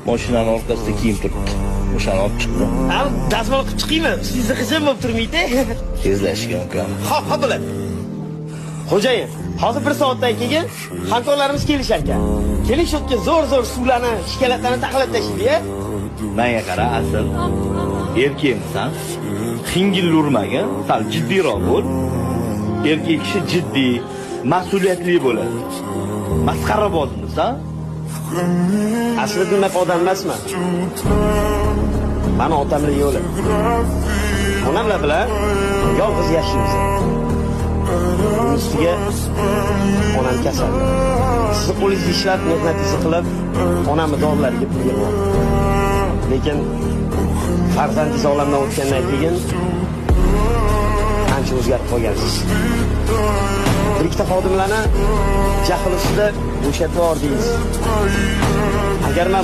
Mashinani orqasida kiyim turibdi. O'shani olib chiqdim. Am dazmol qilib chiqaymi? Ustingizda g'ijim bo'lib turmaydi. Tezlashgan ukam. Hop, hop bo'ladi. Xo'jayin, hozir bir soatdan keyin hamkorlarimiz kelishar ekan. Keling, shu yerga zo'r-zo'r suvlarni, shokoladlarni taxlab tashlaylik, a? Menga qara, asl. Erkakmisan? Xingil urmagin, sal jiddiyroq bo'l. Erkak kishi jiddiy, mas'uliyatli bo'ladi. Masxarabozmisan? Aslida unaqa odam emasman. Mani otamlar yo'li. Onamlar bilan yolg'iz yashaymiz. Buning ustiga onam kasal. Sizni qo'lingizda ishlab, mehnatingizni qilib, onamni dorilariga pul yig'yapman. Lekin farzandingiz olamdan o'tgandan keyin ancha o'zgarib qolgansiz. Bir ikkita xodimlarni jahl ustida bo'shatib yubordingiz. Agar man